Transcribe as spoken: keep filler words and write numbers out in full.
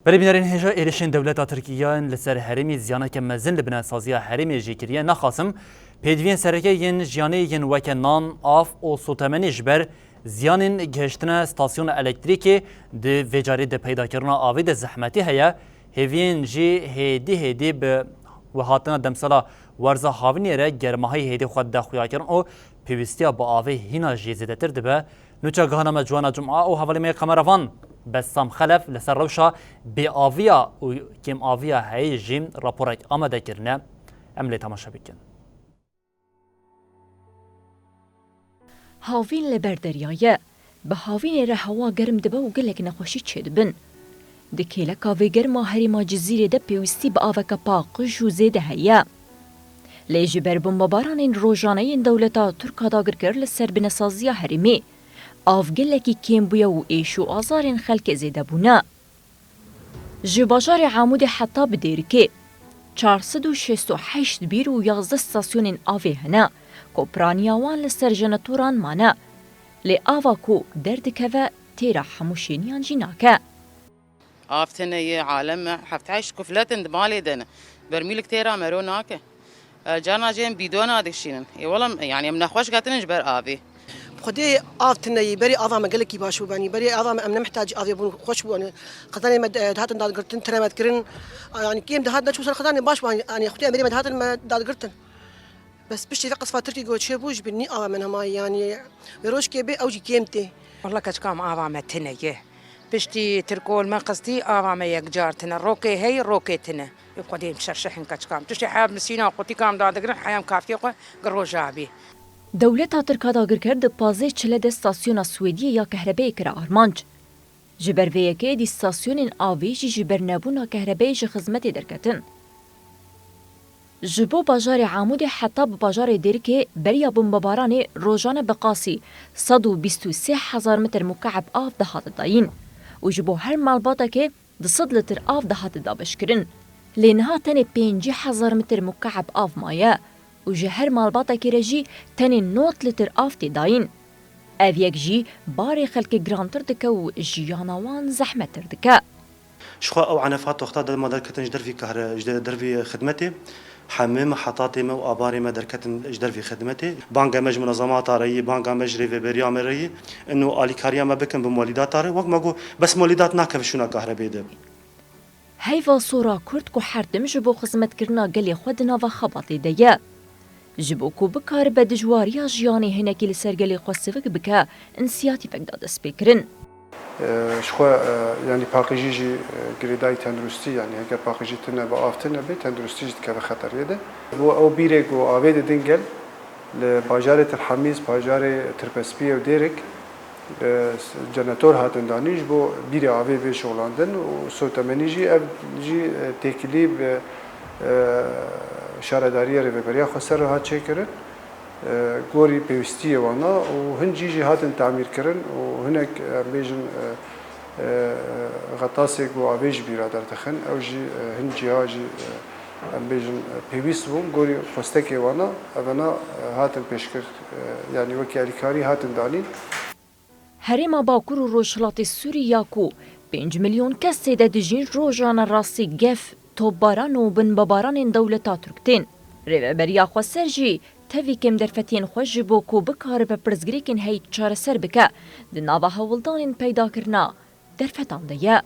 Belê bînerên hêja êrişên dewleta Tirkiye li ser herêmê ziyaneke mezin li binesaziya herêmê jî kiriye. Naxasim pêdiviyên sereke yên jiyanê yên weke nan, av û sotemenî ji ber ziyanên gihiştine stasyona elektrîkê di vê carê di peydakirina avê de zehmetî heye. Hêviyên jî hêdî hêdî bi hatina demsala werza havînê re germahî hêdî xwe dide xuyakirin û pêwîstiya bi avê hîna jî zêdetir dibe. Nûça gihana me Ciwana Cuma û hevalê me yê Qemeravan Bessam Xelef li ser rewşa bêaviya û kêmaviya heyî jî raporek amade kirine. Em lê temaşe bikin. Havîn li ber derya ye. Bi havînê re hewa germ dibe û gelek nexweşî çêdibin. Di kêleka vê germa herêma Cizîrê de pêwîstî bi aveke paqij û zêde heye. Lê ji ber bombebaranên rojane yên dewleta Tirk a dagirker li ser binesaziya herêmê, av gelekî kêm bûye û êş û azarên xelkê zêde bûne. Ji bajarê Amûdê heta bi Dêrikê, çar sed û şêst û heşt bîr û yazdeh stasyonên avê hene, ku piraniya wan li ser jeneratoran mane. Lê ava ku derdikeve, têra hemû şêniyan jî nake. Av tune ye, alem e, heft heşt kuflet in di malê de ne. Bermîlik têra mero nake. E, carna jê em bîdona dikişînin. Ê wela, yani em nexweş ketinin ji ber avê. Xwedê av tune ye, berê ava me gelekî baş bû benî. Berê ava me em ne mihtacî avê bûn, xweş bû. Hani qezenê me, e, dihatin dadgirtin, tire me dikirin. Yani kêm dihat neçû ser qezenê baş bû. Hani Xwedê em berê me dihatin me dadgirtin. Bes piştî vê qisfa Tirkî got çêbû ji binî ava me nema, yani wê roj kê bê ew jî kêm tê. Walla keçika me ava me tine ye. Piştî Tirkol me qistî ava me yekcar tine. Rokê hey, rokê tine. Ê Xwedê em şerşehên keçika me. Tiştê heb misîna qutîka me dadigrin, heyam kafiyê xwe gi roja bî. Dewleta Tirk a dagirker di pazdeh çile de stasyona Swêdiyê ya kehrebeyê kire armanc. Ji ber vê yekê dî stasyonên avê jî ji ber nebûna kehrebeyê ji xizmetê derketin. Ji bo bajarê Amûdê heta bi bajarê Dêrikê beriya bombebaranê rojane bi qasî sed û bîst û sê hezar metr mukeb av dihate dayîn û ji bo her malbatekê du sed litr av dihate dabeşkirin. Lê niha tenê pêncî hezar metr mukeb av maye û ji her malbatekê re jî tenê nod litr av tê dayîn. Ev yek jî barê xelkê girantir dike û jiyana wan zehmettir dike. Jixwe ew enefat wexta dema derketin ji dervî kahre, ji dervî xidmetê, hemî mihetatê me û abarê me derketin ji dervî xidmetê. Banga me ji munezemata re yî, banga me ji rêveberiya me re yî, ino alîkariya me bikin bi molîdata re. Wek me got, bes molîdat nakeve şûna kahrebê de. Heyva sora Kurd ku her tim ji bo xizmetkirina gelê xwe di nava xebatê de ye. Ji bo ku bikaribe dijwariya jiyanê hinekî li ser gelê xwe sivik bike, însiyatîvek da destpêkirin. E, ji xwe, e, yanî paqijî jî, e, girêdayî tenduristî, yanî heger paqijî tune be, av tune be, tenduristî jî dikeve xeteriyê de. Bo ew bîrê ku avê didin gel, li bajarê Til Hemîz, bajarê Tirpespiyê û Dêrik, e, s-, jenetor hatin danîn ji bo bîrê avê bê şixulandin û sotemenî jî ev jî, e, têkilî bi, e, şaredariyê rêveberiya xweser re hat çêkirin. E, gorî pêwîstiyê wan a û hin cî jî hatin tamîr kirin û hinek, em bêjin, e, e, xetasê ku avê ji bîra derdixin, ew jî, e, hin cîha jî, e, em bêjin, e, pêwîst bûn, gorî xwestekê wan a, evena, e, hatin pêşkir, e, yanî wekî alîkarî hatin danîn. Herêma Bakur û Rojhilatê Sûrî ya ku pênc milyon kes tê de dijîn, rojane rastî gef, topbaran û binbebaranên dewleta Tirk tên. Rêveberiya Xweser jî tevî kêm derfetiyên xwe ji bo ku bikaribe pirsgirêkên heyî çareser bike, di nava hewldanên peydakirina derfetan de ye.